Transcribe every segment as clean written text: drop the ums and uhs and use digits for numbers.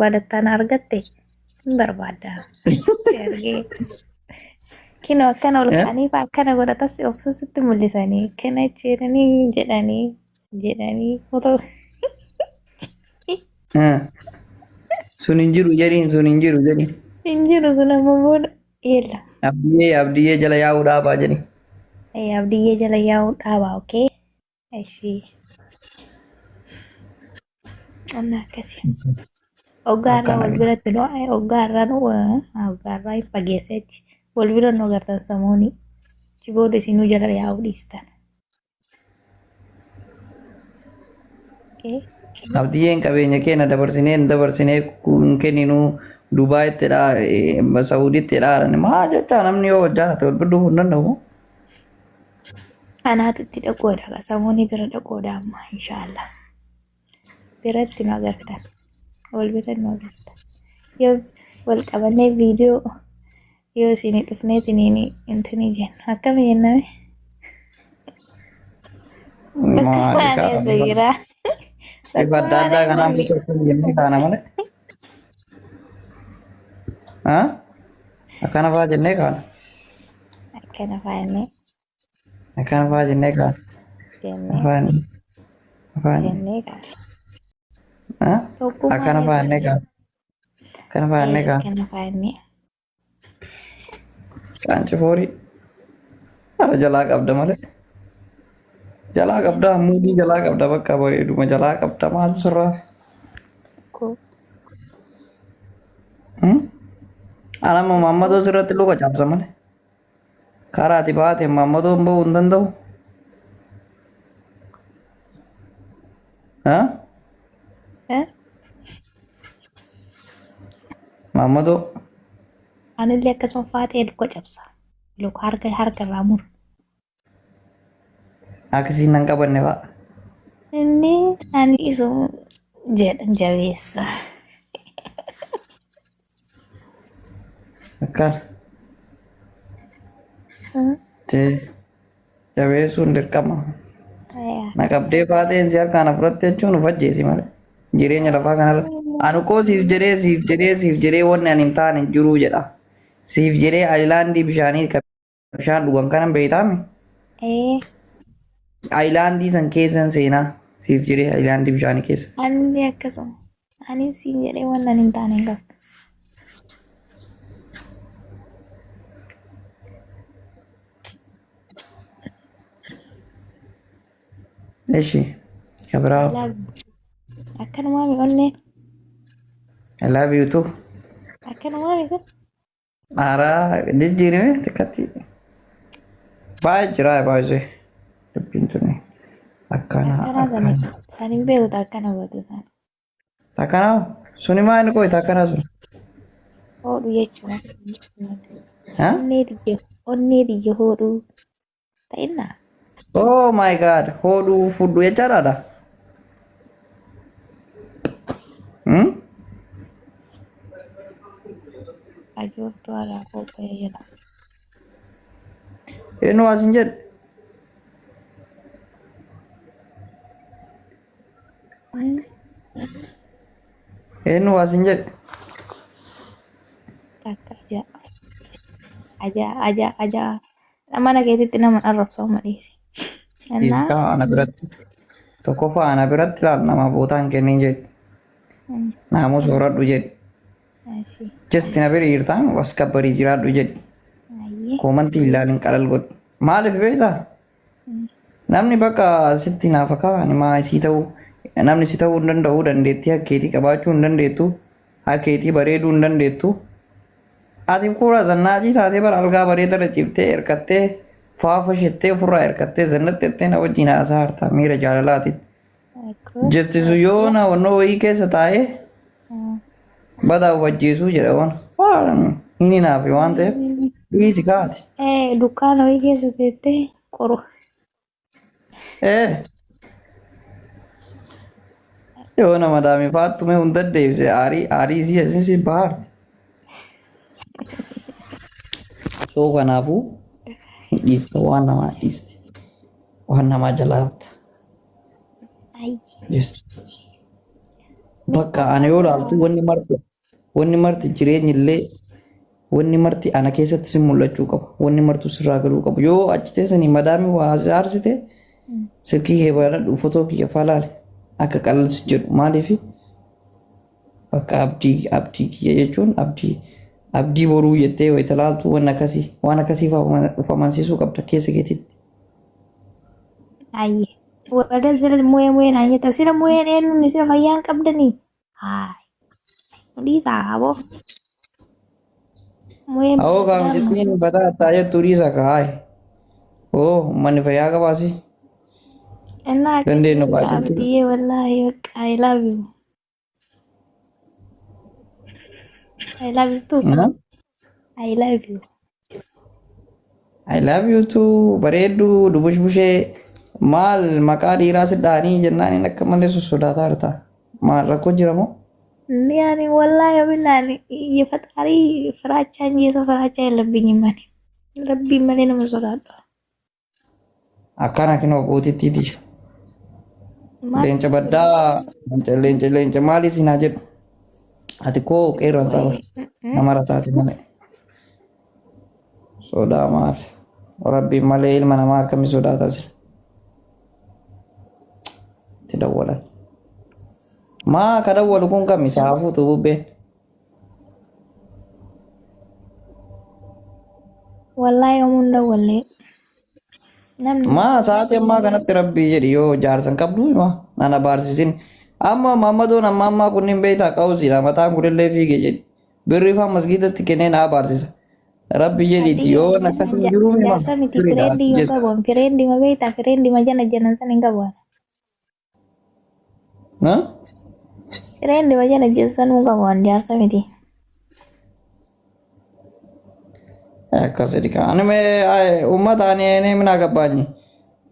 barbaadattaa na argatte hin barbaadda. Si argee. Kinoo akkana ol ka'anii fa'aa akkana godhatas of sitti mul'isanii akkana jedhanii jedhanii jedhanii otoo Sun hin jiru jedhiin sun hin jiru jedhiin. hin jiru sun amma booda yeella. Abdiyyee abdiyyee jala yaa'uu dhaabaa jedhiin. Abdiyyee jala yaa'uu dhaabaa okee. Ishii. Anna akkasi. Hoggaa irraa wal biratti nu hoggaa irraa nu hoggaa irraa hin fageesse achi wal bira nu agartan samooni. Achi booda isinuu jala yaa'uu dhiistan. Okay. Abdiyyeen qabeenya keenya dabarsinee hin dabarsinee hin kenninuu Dubaayitti dha Sauditti dha maa jecha namni yoo jaalate wal bira dhufuu hin danda'u. Anaatu itti dhaqoodha. Samoonii bira dhaqoodha amma inshaallah. Biratti nu agartan. Wal bira nu agartan. Yoo wal qabannee viidiyoo yoo isinii dhufnee isiniin intinii jenna. Akkami jenname? Maali Tokkummaan eessa jira? Bifa adda addaa kanaan bifa jennee kaana malee. Akkana fa'aa jennee kaana. Akkana fa'aa Akkana fa'aa jennee kaana. jennee Afaan afaan jennee kaana. Tokkummaan akkana fa'aa jennee kaana. Akkana fa'aa jennee kaana. Akkana fa'aa jennee. Qaancifoorii. Hara jalaa qabda malee. Jalaa qabda muudii jalaa qabda bakka bareeduma jalaa qabda maaltu sirraa. Koo. Anamma maammadoo sirratti luka cabsa malee. Karaa ati baate maammadoon bahuu hin danda'u. Ha? Eh? Maammadoo. Anillee akkasuma faatee luka cabsa. Luka harka harka irraa mura. Akkasiin nan qabanne fa'a. Inni ani isu jedhan jabeessa. Akkana. Tee jabeessuun dirqama. Na qabdee faateen si harkaan afuratte jechuun of ajjeesi malee. Jireenya lafaa kanarra. Ani koo siif jedhee siif jedhee siif jedhee wanni ani hin taane hin jiruu jedha. Siif jedhee ayilaandii bishaanii kan bishaan dhugan kanan beektaami. Ee, Ayilaandii san keessan seenaa siif jedhee ayilaandii bishaanii keessa. anillee akkasuma. Ani siin jedhee waan ani hin taane hin qabu. Eshi kabiraa I love you. Akkanumaa mi onneen? I love you too. Akkanumaa mi kun? Haaraa jijjiirame xiqqatti. Baay'ee jira baay'ee dubbiin tuni akkana Akkanaa sani akkana. san hin beeku akkana goote san. Akkanaa suni maa inni qoyta akkanaa sun. Hoodhu jechuudha. Ha? Onnee tiyya onnee tiyya hoodhu ta'innaa. Oh my god hoodhuu fudhu jechaadha. Hmm? Ajoortuu alaa qophaa'ee jira. Eenyu waa sin jedhe? Eenyu waa sin jedhe? Takka ajaa. Ajaa ajaa ajaa. Mana keetitti nama arrabsa uma dhiisi. Innaa Hiikkaa ana biratti tokkoffaa ana biratti laal nama bootaa hin kennin jedhi. Naamusa horadhu jedhi. Asi. Just na bira jirtaan was kabbarii jiraadhu jedhi. Ayyee. Koomantii hin laalin qalal godhi. Maaliif beektaa? Namni bakka sitti naafa kaa ani maa isii ta'uu namni si ta'uu hin danda'u dandeettii akkeetii qabaachuu hin dandeettu akkeetii bareeduu hin dandeettu. Ati kuura zannaacii taatee bara algaa bareeda irra ciiftee hirkattee faafa shettee ofirraa hirkattee zannattettee na wajjin haasaa harta miira jaalalaatiin. Jetti sun yoo na wannoo wayii keessa taa'ee badaa of ajjeesuu jedha waan. Waan hin hinaafi waan ta'eef dhiisi kaati. Dukkaana wayii keessa teettee qoru. Ee. Yoo nama daami faattume hunda deebise aarii aarii isii asin si bahaarti. So kanaafuu hin dhiista waan namaa dhiisti. Waan namaa jalaa hafta. Ayyi. Yes. Bakka ana yoo laaltu wanni marti jireenyi illee wanni marti ana keessatti si mul'achuu qabu. Wanni martu sirraa galuu qabu. Yoo achi teessanii madaamii waa si aarsite, silkii kee baadhadhu, fotoo kiyya faa laale, akka qal'isi jedhu. Maaliif? Bakka abdii kiyya jechuun abdii boruu jettee wayita laaltu waan akkasii waan akkasii of amansiisuu qabda keessa keetitti. Ayyee. Warra sila mu'ee mu'ee naan jetta, sila mu'een eenyuun sila fayyaan qabdanii? Haay. Dhiisaa aboo. Mu'een Awoo kaam jettiin bataa attaa jettuu dhiisa kaa'e. Oo, uummanni fayyaa qabaasi. Innaa Dandeenyu baachuu. Abdiyyee, wallaahi bakka I love you. I love you too. I love you. I love you too. Bareedduu dubush bushee, maal maqaa dhiiraa si dhahanii jennaan inni akka malee sossodaataa jirta. Maal, rakkoo jira moo? ያኔ ወላሂ ብላኒ የፈጣሪ ፍራቻ እንጂ የሰው ፍራቻ የለብኝም። እኔ ረቢ malee nama sodaadhu. Akkana kinoo gootitti. Leenca baddaa, leenca leenca leenca maalii sinaa jedhu. Ati koo qeerransa bara nama rataate malee. Sodaa maali? Rabbiin malee ilma namaa akkamii sodaata sila? Itti dawwalan. Maa ka dawwalu kun kami saafuutu bubbeen? Wallaahi yoomuu hin dawwallee. Namni Maa sa'aatii ammaa kanatti, rabbii jedhi, yoo jaarsan qabdu hima nana baarsisin. Amma maammadoon amma ammaa kunniin beektaa qawsiidha, mataan kunillee fiige jedhi. Birrii faa masgiidatti kennee naa baarsisa. Rabbi jedhiiti yoo akkasii jiru hima. Jaarsa miti. Firiidha Friend yoo jechuudha. qabu, friend ma beektaa? Friend ma jana janan san hin qabu. Na? Friend ma jana jessan hin qabu, jaarsa miti. Akkas jedhi kaa. Ani mee uummata ani mina gabbaanyi.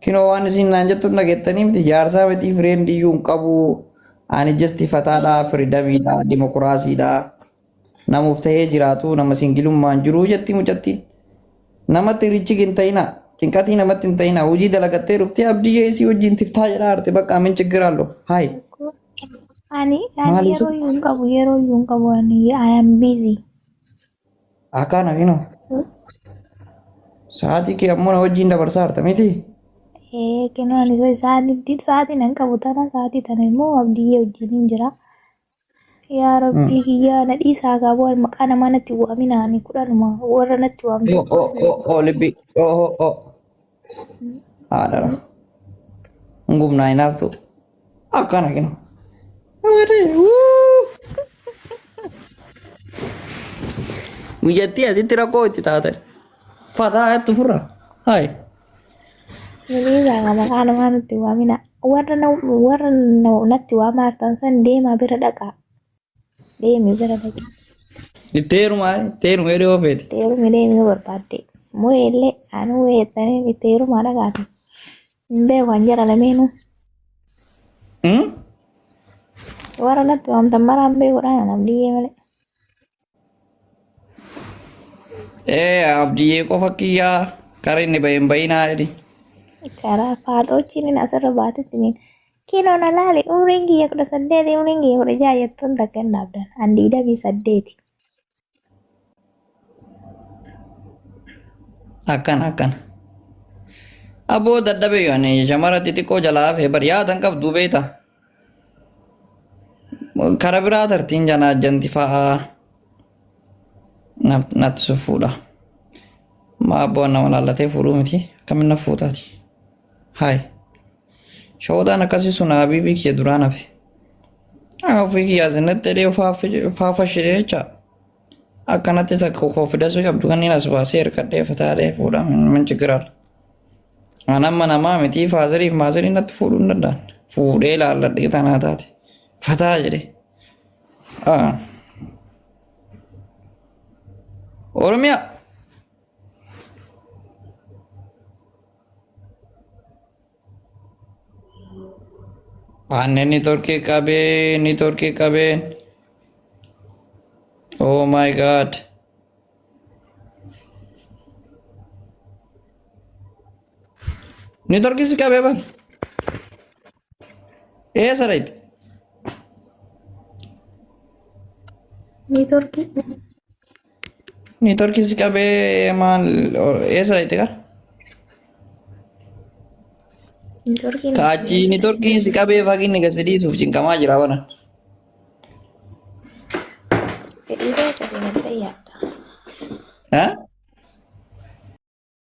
Kinoo waan isin naan jettu dhageettanii miti, jaarsaa miti, friend iyyuu hin qabu. Ani just fataadha, freedomiidha, dimokiraasiidha. Namuuf ta'ee jiraatu, nama singleummaan jiru jetti mucattiin. Namatti richi hin ta'ina. Cinqatii namatti hin ta'ina. Hojii dalagattee dhuftee abdiyyee isii wajjin tiftaa jedhaa arte, bakka amin chiggiraallo. Hayi. Ani Maali yeroo iyyuu hin qabu, yeroo iyyuu hin qabu, ani I am busy. Akkana kinoo. Sa'aatii kee ammoo na wajjin dabarsaa harta miti. Ee, kinoo ani sa'aatii sa'aatii nan qabu tana, sa'aatii tana immoo abdiyyee wajjin hin jira. Yaa Rabbii kiyyaa, na dhiisaa qabu, maqaa namaa natti waamina, ani kudhanuma warra natti waamtu. Oh oh oh oh, libbi oh oh oh. Haadhara. Ngumnaa hinaaftu. Akkana kinoo. Wuu. Guyyattii asitti rakkoo itti taatan. Fataa jettu furra. Hayi. Na dhiisaa, maqaa namaa natti waamina. Warra natti waamaa hartan san deemaa bira dhaqaa. Deemi, bira dhaqi. Itti heerumaa, itti heerumaa yeroo feete. Itti heerumi, deemi yoo barbaadde. Mu'eellee anuu weettanii itti heerumaa dhaqaati. Hin beeku an jara lameenuu. Warra natti waamtan maraan beekuudhaan abdiyyee malee. Ee, abdiyyee qofa kiyyaa kara inni bahe hin bayinaa jedhi. Karaa faaxoochiin inni asirra baatetti niin. Kinoo na laali, umriin kiyya 18, umriin kiyya 16 jettuun takka hin dhaabdan. An 28. Akkana akkana. Aboo dadhabe yoo ani shamara xixiqqoo jalaa hafee bar yaadan qabdu beekta. Kara biraa tartiin janaa janti fa'aa natti suffuudha. Maa abboon nama laallatee fuudhuu miti, akkamiin na fuutaati. Hayi. Shawoodaan akkasii sun habiibii kiyya duraan hafe. Ofii kiyyaa sinatti jedhee faafashee jecha. Akkanatti takka koofidasuu qabdu kanneen as baasee hirkadhee fataadhee fuudha min chigiraal. An amma namaa miti, fatheriif motherii natti fuudhuu hin danda'an. Fuudhee laalladhee tanaa taate. Fataa jedhee. Oromiyaa. Aannan networkii qabee, networkii qabeen. Oh my God. Networkii si qabee bara. Eessa dhayite? Niitoorkii. Niitoorkii si qabee maal eessa dhaqxe qara? Niitoorkiin Ka achi niitoorkiin si qabee faginni gad si dhiisuuf cinqamaa jira bana. Fedhii baa sadii natti yaadda. Ha?